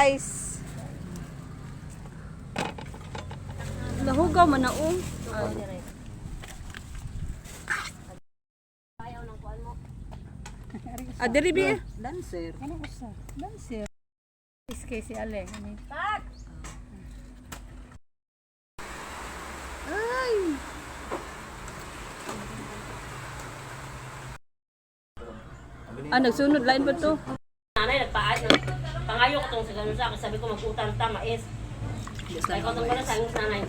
Guys. Nahugaw man na oh. Ayaw ng kuan mo. Ah, diri bi. Dancer. Ano ko sa? Dancer. SK si Ale. Ano? Pak! Ay. Ah, nagsunod lain ba to? Nanay, nagpaad. Pangayo ko tong sa ganun sa akin. Sabi ko mag-utang ta, mais. Kaya ko tong ganun sa akin, nanay.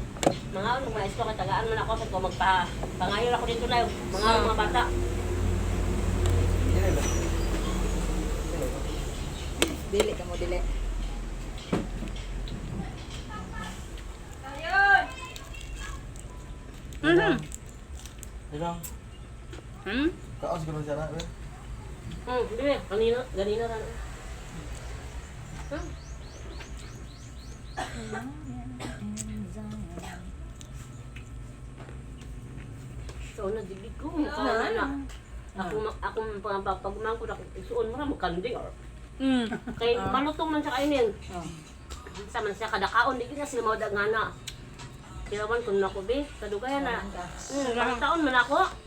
Mga ano, mais ko, kay tagaan man ako. Sabi ko magpa... Pangayo ako dito na. Mga bata. Dili ka mo, dili. Ilang? Kaos ka man siya na, eh. Hindi. Kanina, ganina rin. So, nadigdig ko. Mukha na na. Ako, ako pagmangkod ako, isuon mo na, magkandi. Kay malutong man siya kainin. Sa man siya kadakaon, di na sila mawada nga na. Kirawan kun nako be, kadugayan na. Taon man ako.